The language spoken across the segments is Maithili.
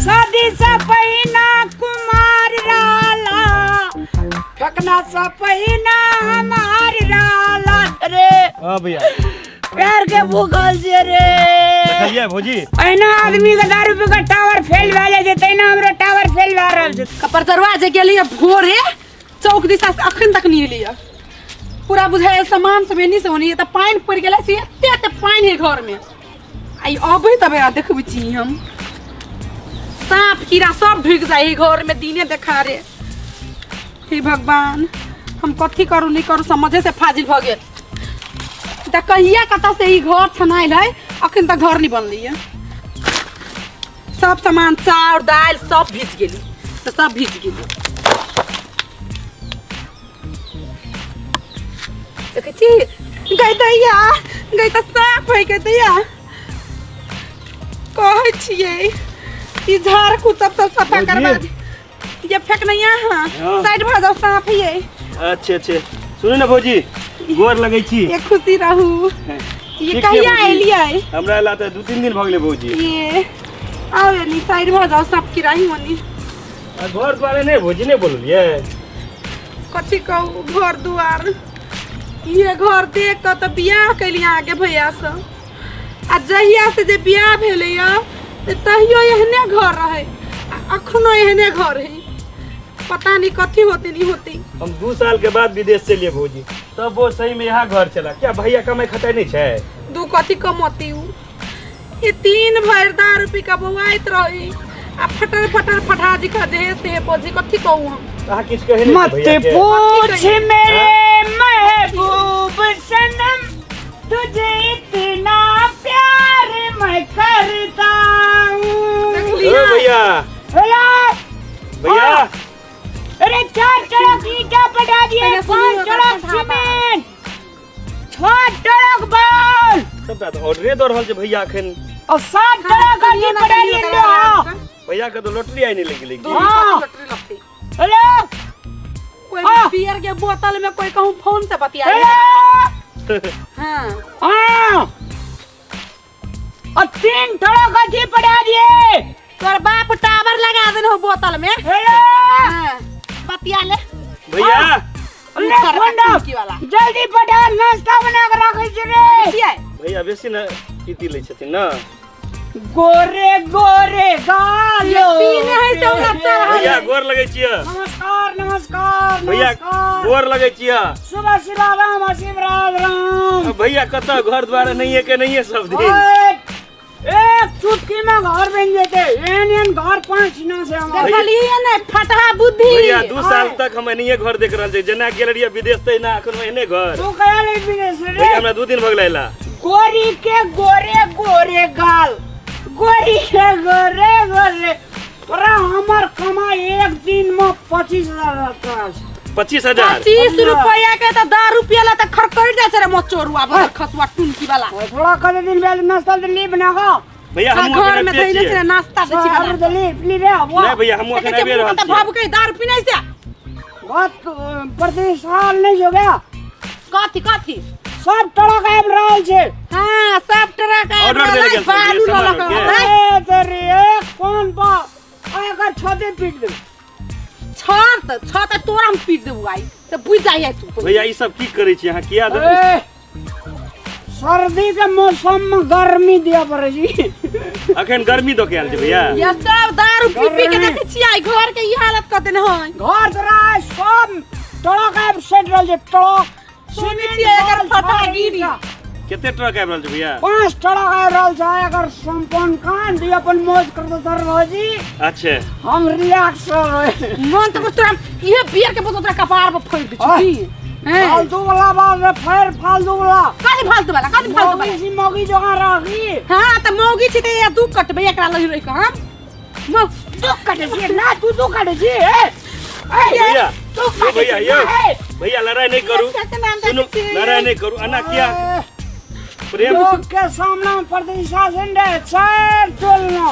शादी से पहिना कुमार रहला, फेकना से पहिना हमार रहला रे। हाँ भैया। प्यार के भूखल छे रे। देखलियै भौजी? एना आदमी के दारू पी के टावर फेल भए जाइ छै, तहिना हमरो टावर फेल भए रहल छै। कपरचरवा जे गेलियै भोरे चौक दिशा से अखन तक नहीं एलियै। पूरा बुझायल सामान सब एनी से ओनी, तऽ पानि पड़ि गेलै से एते एते पानि है घर में। आई अबै तब एकरा देखबै छी हम। साँप कीड़ा सब ढुकि जाइ है घर में दिने देखारे। हे भगवान, हम कथी करू नहीं करू समझे से फाजिल भऽ गेल। तऽ कहिया कतऽ से ई घर छनायल है, अखन तक घर नहीं बनलै है। सब सामान चाउर दालि सब भीज गेली, तऽ सब भीज गेली। देखै छी गै दैया, गै तऽ साफ है गै दैया। कहै छियै ई झाड़ कुतब सब सफा करबा दे। ये फेंक नहीं यहाँ। हाँ। साइड भऽ जाओ, साफ है। अच्छा अच्छा, सुनू ने भौजी, गोर लगै छी। ये खुशी रहू। ये ठीक छै कहिया भौजी। एलियै? हमरा एला तऽ 2-3 दिन भऽ गेलै भौजी। ये आओ एनी साइड भऽ जाओ, सब किराही होनी। आ घर दुआरे नहि भौजी, नहि बोललियै? कथी कहू घर दुआर, ये घर देख कऽ तऽ बियाह केलियै अहाँके भैया से। आ जहिया से जे बियाह भेलैया तऽ तहियो एहने घर रहै, आ अखनो एहने घर है। पता नहीं कथी होते नहीं होते। हम 2 साल के बाद विदेश से लिए भौजी, तब वो सही में यहाँ घर चला। क्या भैया कमाई खटाई नहीं छै? दू कथी कमती उ? ये 3 भरि दारू पी कऽ बौआइत रही आ फटर फटर फटा जी खा जे से बजी, कथी कहू हम? अहाँ किछु कहै नहि मत भैया के? पूछ मेरे महबूब सनम, तुझे इतना प्यार मैं करता हूँ। देखलियै? ओ भैया। भैया। भैया। हाँ। अरे 4 ट्रक ईटा पटा दिए, पहले सुनियो 5 ट्रक ओकर कथा। सीमेंट, 6 ट्रक बाल। सबटा तऽ ऑर्डरे दऽ रहल छै भैया अखन। और 7 ट्रक सुनियो अथी ना, पटा सुनियो दिए ओकर लोहा। आराम से। भैया के तऽ लॉटरी आइ नहि लागि गेलै की? हाँ। लॉटरी लगतै। हेलो। कोई हाँ। बियर के बोतल में कोई कहूँ फोन से बतिया। हेलो। हाँ। हाँ। और 3 ट्रक अथी पटा दिए। तोर बाप टावर लगा देने हो बोतल में। हेलो। हाँ। बतिया ले। भैया। ले फोन रख। की वाला। जल्दी पटा, नाश्ता बना के रखै छी रे। छियै? भैया बेसी ने पीती लै छथिन ना। गोरे गोरे गालो। पीने है से ओकरा चढ़ल। भैया गोर लगै छियै। नमस्कार नमस्कार। भैया नमस्कार। गोर लगै छियै। सुबह शिवा राम शिव राम राम। भैया कतऽ घर द्वार नहिये के नहिये सब दिन। ओए, एक चुटकी में घर बन जेते, एहन एहन घर 5 ना से हमार। देखलियै ने फटहा बुद्धि। भैया 2 साल तक हम एनहिये घर देख रहल छी, जेना गेल रहियै विदेश तहिना अखन एहने घर। तू कहिया ले विदेश रे? भैया हमरा 2 दिन भऽ गेलै अयला। गोरी के गोरे गोरे गाल, गोरी के गोरे गोरे, तोरा हमर कमाई एक दिन में 25,000 रहता छै। 25,000? 25 रुपया के तऽ दारू पियला तऽ खरकरि जाइ छै रे मोचोरुआ बदर खसुआ टुनकी वाला। ओए, थोड़ा कते दिन भेल नाश्ता दिल्ली बना कऽ। भैया, आ हमहूँ घर अखन में आबिते धैले छियै। छै नाश्ता दै छी बना। दिल्ली इडली रे, वाह। नहि भैया, हमहूँ अखन देखै आबिए छियै रहल तऽ छियै। भभकै दारू पिनै छै। बहुत प्रतिष्ठान नहीं हो गया। कथी कथी? सब ट्रक आबि रहल छै। हाँ, सब ट्रक आबि ऑर्डर रहल देल है, गेल छै, बालू सामान लऽ लऽ कऽ के। अबै। ए तेरी एक फोन पर आ एकर छते पीट देब। छत, छत तोरा हम पीट देबू आइ। तऽ बुझि जाइए तू। भैया ई सब की करै छी अहाँ? किया दे- ए, सर्दी के मौसम में गर्मी दिया पड़े जी। अखन गर्मी दऽ के आयल छै भैया। ये सब दारू पी पी के गर्मी। देखै छियै आइ घर के ई हालत कऽ देने है। घर तोरा सब ट्रक आबि सेट रहल छै, ट्रक। सुनै छियै एकर सीमेंट, बालू, फटागिरी। कते ट्रक आबि रहल छै भैया? 5 ट्रक आबि रहल छै। एकर संपन्न कांड ई अपन मौज करतो तर भौजी। अच्छा। हम रिलैक्स रहबै। मन तऽ तोरा इहे बियर के बोतल तोरा कपार पर फोड़ि दै आह। छी। हैं? फालतू वाला बात रे, फेर फालतू वाला। कथी फालतू वाला? कथी फालतू मौगी वाला? सी मौगी जगह रही। हाँ, तऽ मौगी छी तऽ ये दू कटबै एकरा लग रहि कऽ हम। दू कटै छी ना, तू दू कटै छी, ए। ए, भैया, दू यौ कटै भैया, छी यौ। ना, ए। भैया लड़ाई नहीं करू। सुनू, लड़ाई नहीं करू। अना किया प्रेम लोग के सामने में प्रतिष्ठा से रे, चार टोलनो।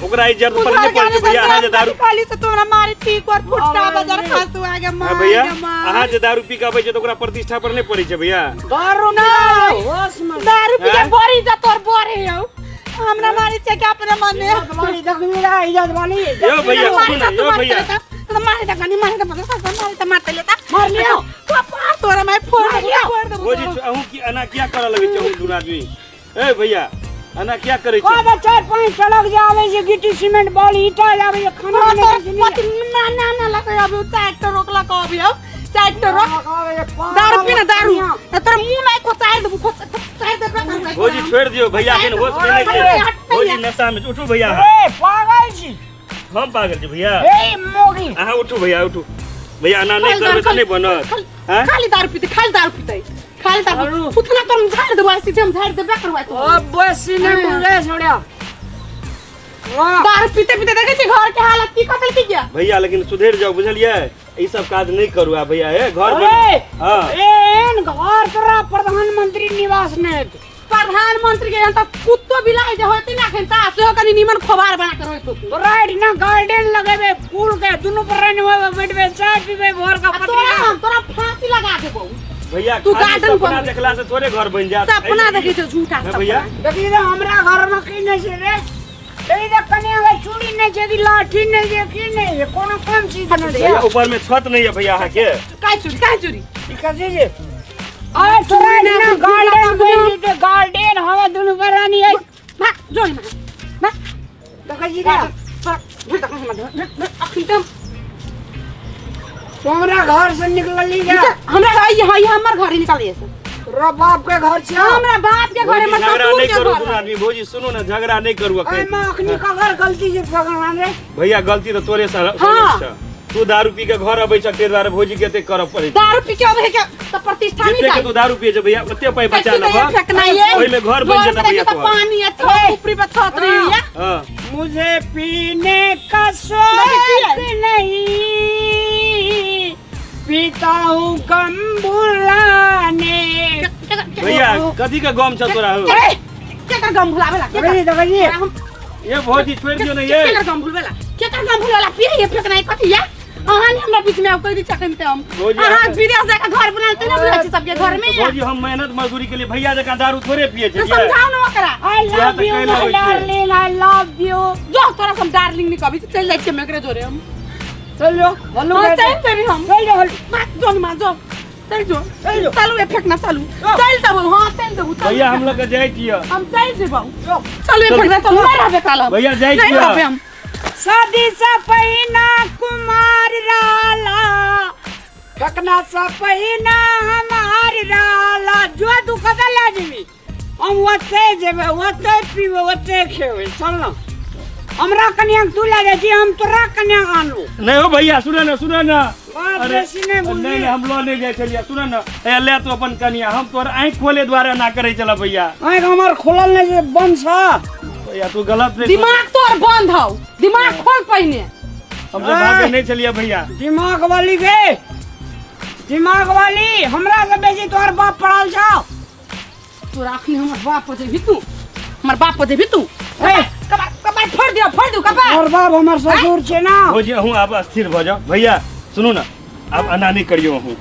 ओकरा इज्जत पर नहीं पड़ै छै भैया, अहाँ जे दारू खाली से तोरा मारे छी कोर फुटका अरे बाजार रे। खासु आगे हाँ मार भैया, गे मार। अहाँ जे दारू पी के अबै छै तऽ ओकरा प्रतिष्ठा पर नहीं पड़ै छै भैया। दारू नहीं। होश में। दारू पी के हैं? बड़ी जा तोर बड़े हौ। हमरा मारै छै कि अपने मने इज्जत वाली देखबी रे इज्जत वाली यो भैया सुनू ने यो भैया तो मारे त कनी मारे त मारे त मारते लेता मार लियो। तो पार तोरा मैं फोड़ मार लियो। फोड़ देबो भौजी अहूँ की एना किया करऽ लगै छै अहूँ दुनू आदमी ए भैया एना किया करै छै कह चार पाँच सड़क जे आबै छै गिट्टी सीमेंट बॉल ईटा आबै छै खाना तो बनै छै पति ना ना ना लगे अभी चार तो रोकला को अभी अब चार तो रोक दारू पी ना दारू ना तोरा मुंह में खोचार देबो खोचार देबो भौजी छोड़ि दियौ भैया एखन होश में नहि छै भौजी नशा में उठू भैया ए पागल छी हम पागल छी भैया ए मोगी अहाँ उठू भैया उठू भैया एना नहि करबै तऽ नहि बनत आँय? खाली दारू पीते खाली दारू पीते खाली दारू फुतना तो हम झाड़ देबो सीधे हम झाड़ देबे करबै तो ओ बस नहि बुझे छोड़िया वाह दारू पीते पीते देखे छी घर के हालत की कथल की गया भैया लेकिन सुधरि जाउ बुझलियै ई सब काज नहि करू आ भैया हे घर अरे बनाउ हँ एहन घर तोरा प्रधानमंत्री निवास नहि हेतौ। प्रधानमंत्री के यहाँ तक कुत्तो बिलाई जे होती ना अखन ता सेहो कनी निमन खोबार बना के रहत होतै। तोरा एहिठिना गार्डन लगेबे फूल के दुनू पर होबे बैठबे चाय पीबे भोर का आ तोरा हम तोरा फांसी लगा देबौ भैया तू खाली गार्डन सपना बनबै। देखला से थोड़े घर बनि जायत सपना देखै छौ झूठा हैं भैया सपना देखी रे हमरा घर में की नहीं छै रे देखी रे कनिया के चूड़ी नहीं छै कि लाठी नहीं छै की नहीं छै कोनो कम चीज नहीं छै भैया ऊपर में छत नहीं है भैया अहाँ के काय चूड़ी काय चूड़ी ई कथी छै अरे तोरा एहिठिना गार्डन बनि जेतै गार्डन हवा दुनू बरानी है भाग जो हिमा भाग देखै छी रे तोरा भेट तक हमरा अखन त तू हमरा घर से निकलली रे हमरा घर यहाँ यहाँ हमर घर ही निकालिए से तोरा बाप के घर छै हमरा बाप के घर भौजी, हमर झगड़ा ससुर नहीं के करू घर दुनू आदमी भौजी सुनू ना झगड़ा नहीं करू अखन एहिमे अखनी ककर गलती छै भगवान रे भैया गलती तऽ तोरे से हाँ। छै तू दारू पी के घर अबै छ ताहि दुआरे भौजी के एते करऽ पड़ै छै दारू पी के अबै के तऽ प्रतिष्ठा नहीं जते के जाए तू दारू पिए छै भैया ओते पाइ बचा लेबह ओहिमे घर बनि जेतै भैया तोहर। पानी अच्छा ऊपरी पर छत रही है हाँ मुझे पीने का शौक नहीं पीता हूँ गम भुलाने भैया कथी के गम छ तोरा हो केकर गम भुलावेला देखी देखी ये भौजी छोड़ि दियौ ने ये केकर गम भुलावेला केकर गम भुलावेला पिए ये फेकनाइ कथी या अहाँ ने हमरा बीच में आब कहि दै छखन ते हम भौजी, अहाँ अहाँ- विदेश जाके घर बनाते ना बुझै छी सबके घर में भौजी हम मेहनत मजदूरी के लिए भैया जकाँ दारू थोड़े पिए तो छै समझाओ ना ओकरा I love you my darling I love you जो तोरा से हम डार्लिंग नहीं कभी चल जाइ छियै हम एकरे जोरे हम चल जो हल्लू हाँ, चल चल हम चल जो हल्लू माँ जो माँ जो चल जो चल जो। चलू ये फेंकना चलू चल देबौ हाँ चल देबौ चलू। भैया हम लोग के जाइ छियै हम चल जेबौ चलू ये फेंकना चलू नहीं रहबे काल हम भैया जाइ नहीं छियै। रहबे हम शादी से पहिना कुमार रहला ककना से पहिना हमार रहला जो तू कतऽ लए जेबी हम ओतै जेबै ओतै पीबै ओतै खेबै चल ना हमरा कनिया तू लए जाइ छी हम तोरा कनिया आनू नहीं हो भैया सुन ना सुन ना बाप अरे रे, सिने बुझली। नहीं नहीं हम लो नहीं जाइ छलियै सुन ना ए ले तू अपन कनिया हम तोर आँखि खोले द्वारा ना करै छल भैया आँखि हमर खुलल नहि छै बंद छ भैया तू गलत नहीं दिमाग तोर बंद हौ दिमाग खोल पहिने हम सब भागे नहीं छलियै भैया दिमाग वाली के दिमाग वाली हमरा से बेसी तोहर बाप पढ़ल छौ तोरा अखनी हमर बाप पर जेबही तू हमर बाप पर जेबही तू ए! कपार कपार फोड़ दियो फोड़ दियो कपार तोहर बाप हमर ससुर छै ना भौजी अहूँ आब अस्थिर भऽ जाउ भैया सुनू ने आब एना नहि करियौ अहूँ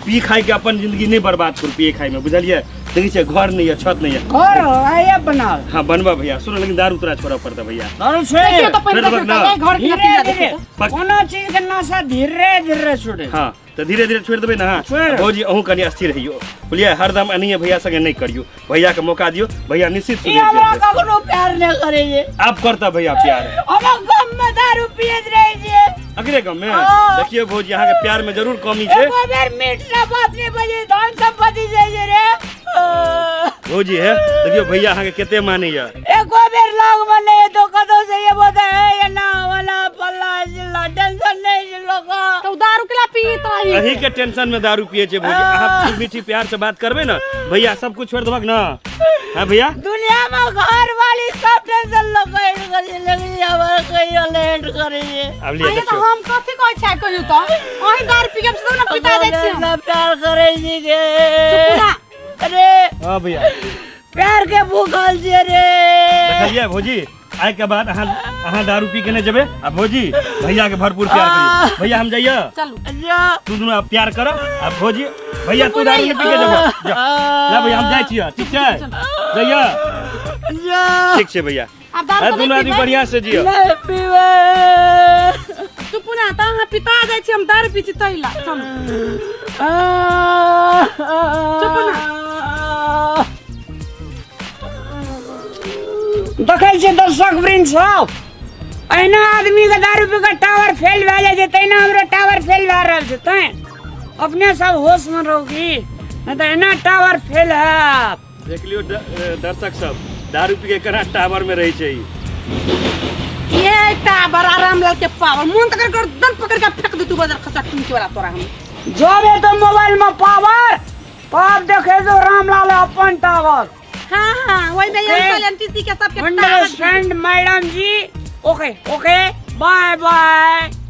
पी खाइके अपन जिंदगी नहि बर्बाद करू पिए खाइमे बुझलियै देखै छियै घर नहि यऽ छत नहि यऽ घर आइए बनाल हाँ बनबा भैया सुनू लेकिन दारू तोरा छोड़ऽ पड़तै भैया दारू छै देखियो तो पहिने छोड़ देखियो देबक तो ना। घर के धीरे नतीजा धीरे देखियो तो। कोनो चीज के नशा धीरे धीरे छूटे हाँ तऽ धीरे धीरे छोड़ि देबै ने अहाँ छोड़ि। भौजी अहूँ कनि अस्थिर रहियौ बुझलियै हरदम एनाहिए भैया संगे नहि करियौ भैयाके मौका दियौ भैया निश्चित ई सुधरि हमरा जेतै कखनो प्यार नहि करै छै आब करता भैया प्यार हम गम में दारू पियैत रहै छियै अगले गाँव में हाँ। देखियौ भौजी अहाँके प्यार में जरूर कमी छै एको बेर मीठ से बात नहि बजै धन संपत्ति छै जे रे भौजी है देखियौ भैया अहाँके कते मानैया एको बेर लग में नहि तो कतौ से ये बोलता है ये ना वाला फल्ला चिल्ला टेंशन नहीं छै लोग तो दारू केला पी तो ही अहीं के टेंशन में दारू पिए छै भौजी अहाँ मीठी प्यार से बात करबै ने भैया सब कुछ छोड़ देबक ना हाँ भैया दुनिया में घर वाली सब टेंशन लोग करी लगी हमारे कहियो लेट करी आब लिअ अरे तो देखियौ हम कथी कहै छै कहियो तो अहीं दारू पी के सब ना पिता जाइ छी हम। प्यार करे जी के चुप ना। अरे हाँ भैया प्यार के भूखल छे रे देखलियै भौजी आइ के बाद अहाँ अहाँ दारू पी के नहि जेबै आ भौजी भैया के भरपूर प्यार करियौ भैया हम जाइए चलू जा तू दुनू आब प्यार कर आ भौजी भैया तू दारू नहि पी के जेबो जा जा भैया हम जाइ छियै ठीक छै जाइए जा ठीक छै भैया आब दारू आ तऽ दुनू नहि आदमी पीबै। बढ़िया से जियो नहि पीबै। चुप ना तऽ अहाँ पिता जाइ छी, हम दारू पी छी तै ला। चलू। चुप ना। देखै छियै दर्शक वृंद सब, एहिना आदमी के दारू पी के टावर फेल भए जाइ छै, तहिना हमरो टावर फेल भए रहल छै। तैं अपने सब होश में रहू की नहि तऽ एना टावर फेल हैत। देख लियौ दर्शक सब, दारू पी के केना टावर में रहै छै ई। ये टावर आराम लाल के पावर मोन तकर गर्दन पकड़ के फेंक दे तू बदल खसा तुम वाला तोरा हम। जब तो मोबाइल में पावर तब देखे जो रामलाल अपन टावर। हाँ हाँ, वही में Okay. एनटीसी के सबके tower. Understand madam ji? Okay okay, bye bye.